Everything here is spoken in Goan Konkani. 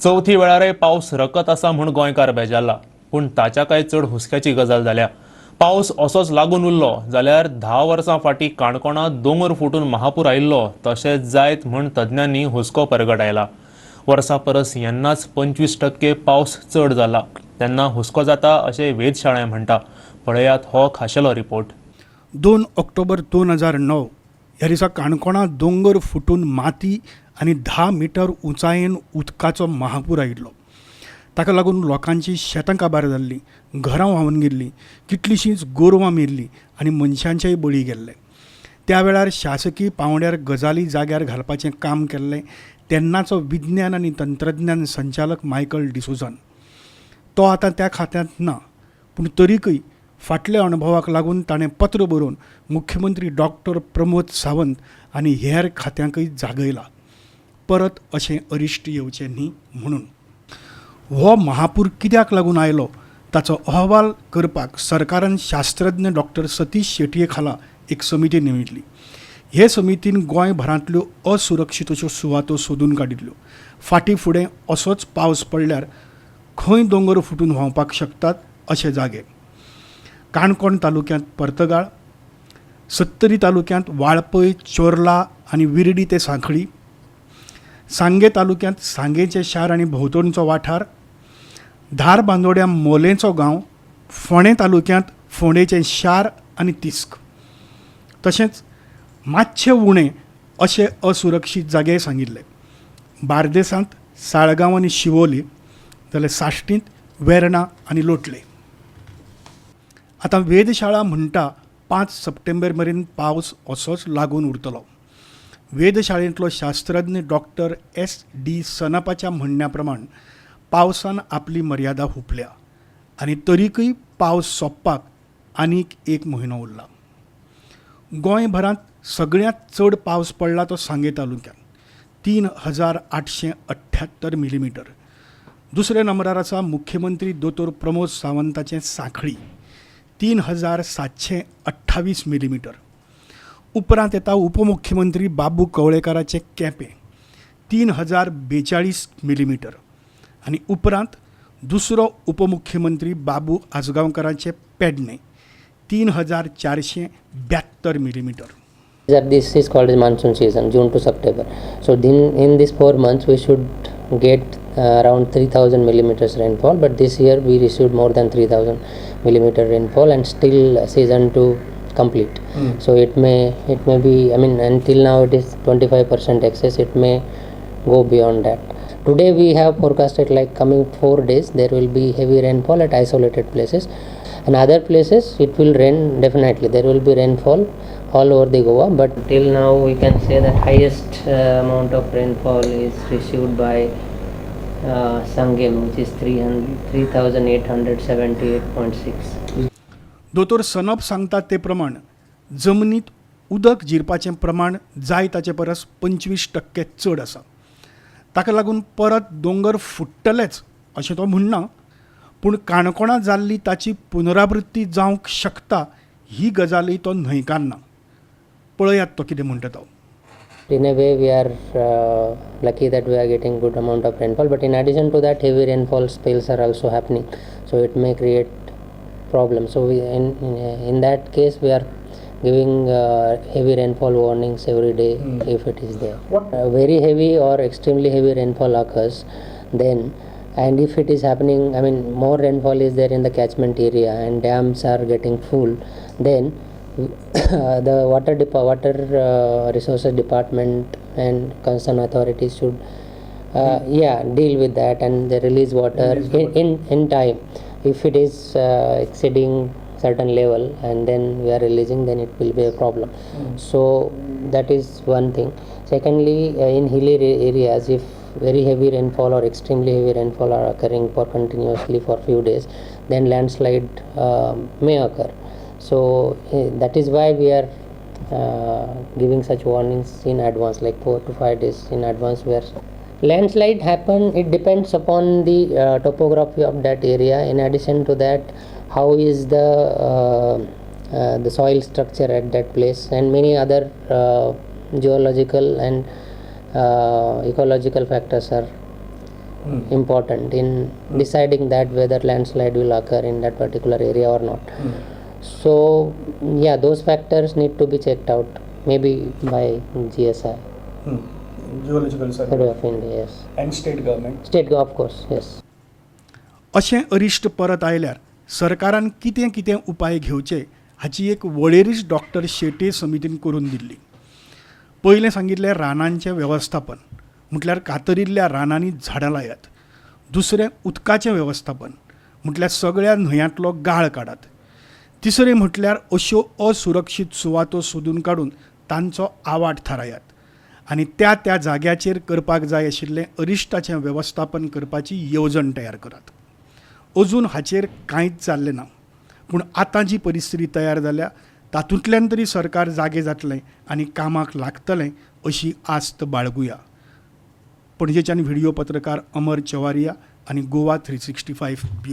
चवथी वेळारय पावस रकत आसा म्हूण गोंयकार बेजारला, पूण ताच्या काय चड हुस्क्याची गजाल जाल्या. पावस असोच लागून उरलो जाल्यार 10 वर्सां फाटीं काणकोणांत दोंगर फुटून महापूर आयिल्लो तशेंच जायत म्हूण तज्ञांनी हुस्को परगटायला. वर्सा परस येन्नाच 25% पावस चड जाला, तेन्ना हुस्को जाता अशें वेधशाळाय म्हणटा. पळयात हो खाशेलो रिपोर्ट. 2 ऑक्टोबर 2009 ह्या दिसा काणकोणां दोंगर फुटून माती आनी 10 मिटर उंचायेन उदकाचो महापूर आयिल्लो. ताका लागून लोकांची शेतां काबार जाल्लीं, घरां व्हांवन गेल्लीं, कितलींशींच गोरवां मेल्लीं आनी मनशांचेय बळी गेल्ले. त्या वेळार शासकीय पांवड्यार गजाली जाग्यार घालपाचें काम केल्लें तेन्नाचो विज्ञान आनी तंत्रज्ञान संचालक मायकल डिसोजान. तो आतां त्या खात्यांत ना, पूण तरीकय फाटल्या अणभवाक लागून ताणें पत्र बरोवन मुख्यमंत्री डॉक्टर प्रमोद सावंत आनी हेर खात्यांकय जागयला, परत अशें अरिश्ट येवचें न्ही म्हणून. हो महापूर कित्याक लागून आयलो ताचो अहवाल करपाक सरकारान शास्त्रज्ञ डॉक्टर सतीश शेटये खाला एक समिती नेमिल्ली. हे समितीन गोंयभरांतल्यो असुरक्षीत अश्यो सुवातो सोदून काडिल्ल्यो. फाटीं फुडें असोच पावस पडल्यार खंय दोंगर फुटून व्हांवपाक शकतात अशे जागे. काणकोण तालुक्यांत पर्तगाळ, सत्तरी तालुक्यांत वाळपय, चोर्ला आनी विर्डी ते सांखळी, सांगे तालुक्यांत सांगेचें शार आनी भोंवतणचो वाठार, धारबांदोड्या मोलेंचो गांव, फोंडें तालुक्यांत फोंडेचें शार आनी तिस्क, तशेंच मातशे उणें अशे असुरक्षीत जागे सांगिल्ले. बार्देसांत साळगांव आनी शिवोली, जाल्यार साश्टींत वेर्णा आनी लोटले. आतां वेधशाळा म्हणटा 5 सप्टेंबर मेरेन पावस असोच लागून उरतलो. वेधशाळेंतलो शास्त्रज्ञ डॉक्टर एस.डी. सनपाच्या म्हणण्या प्रमाण पावसान आपली मर्यादा हुपल्या आनी तरीकय पावस सोंपपाक आनीक 1 म्हयनो उरला. गोंयभरांत सगळ्यांत चड पावस पडला तो सांगे तालुक्यांत 3878 मिलीमिटर. दुसऱ्या नंबरार आसा मुख्यमंत्री दोतोर प्रमोद सावंताचें सांखळी 3728 मिलीमिटर. उपरांत येता उपमुख्यमंत्री बाबू कवळेकाराचें केपें 3042 मिलीमिटर आनी उपरांत दुसरो उपमुख्यमंत्री बाबू आजगांवकाराचें Pernem 3472 millimetre. This is called as monsoon season, June to September. So in these 4 months we should get around 3000 millimeters rainfall, but this year we received more than 3000 millimeter rainfall and still season to complete. So it may be, I mean, until now it is 25% excess, it may go beyond that. Today we have forecasted like coming 4 days there will be heavy rainfall at isolated places, and other places it will rain definitely. There will be rainfall all over the Goa, but till now we can say that highest amount of rainfall is received by Sangem, which is 3878.6. दोतोर सनप सांगतात ते प्रमाण जमनीत उदक जिरपाचें प्रमाण जाय ताचे परस 25% चड आसा. ताका लागून परत दोंगर फुट्टलेच अशें तो म्हणना, पूण काणकोणां जाल्ली ताची पुनरावृत्ती जावंक शकता ही गजालय तो न्हयकारना. पळयात तो कितें म्हणटा तो. In a way we are lucky that we are getting good amount of rainfall, but in addition to that heavy rainfall spells are also happening, so it may create problems. So we in that case we are giving heavy rainfall warnings every day if it is there. Very heavy or extremely heavy rainfall occurs then, and if it is happening, I mean more rainfall is there in the catchment area and dams are getting full, then the water resources department and concerned authorities should deal with that and they release water in time. If it is exceeding certain level and then we are releasing, then it will be a problem. So that is one thing. Secondly, in hilly areas, if very heavy rainfall or extremely heavy rainfall are occurring for continuously for few days, then landslide may occur. So that is why we are giving such warnings in advance, like 4 to 5 days in advance. Where landslide happen, it depends upon the topography of that area. In addition to that, how is the soil structure at that place, and many other geological and ecological factors are important in deciding that whether landslide will occur in that particular area or not. So yeah, those factors need to be checked out, maybe by GSI, geological Survey of India, yes. And state government. State, of course, yes. अशें अरिश्ट परत आयल्यार सरकारान कितें कितें उपाय घेवचे हाची एक वळेरीच डॉक्टर शेट्ये समितीन करून दिल्ली. पयलें सांगिल्लें रानांचें वेवस्थापन, म्हटल्यार कातरिल्ल्या रानांनी झाडां लायात. दुसरें उदकाचें वेवस्थापन, म्हटल्यार सगळ्या न्हंयांतलो गाळ काडात. तिसरें म्हटल्यार अश्यो असुरक्षीत सुवातो सोदून काडून तांचो आवाठ थारायात आनी त्या त्या जाग्याचेर करपाक जाय आशिल्लें अरिश्टाचें वेवस्थापन करपाची येवजण तयार करात. अजून हाचेर कांयच जाल्लें ना, पूण आतां जी परिस्थिती तयार जाल्या तातूंतल्यान तरी सरकार जागें जातलें आनी कामाक लागतलें अशी आस्त बाळगुया. पणजेच्यान व्हिडियो पत्रकार अमर चवारिया आनी गोवा 365 ब्युरो.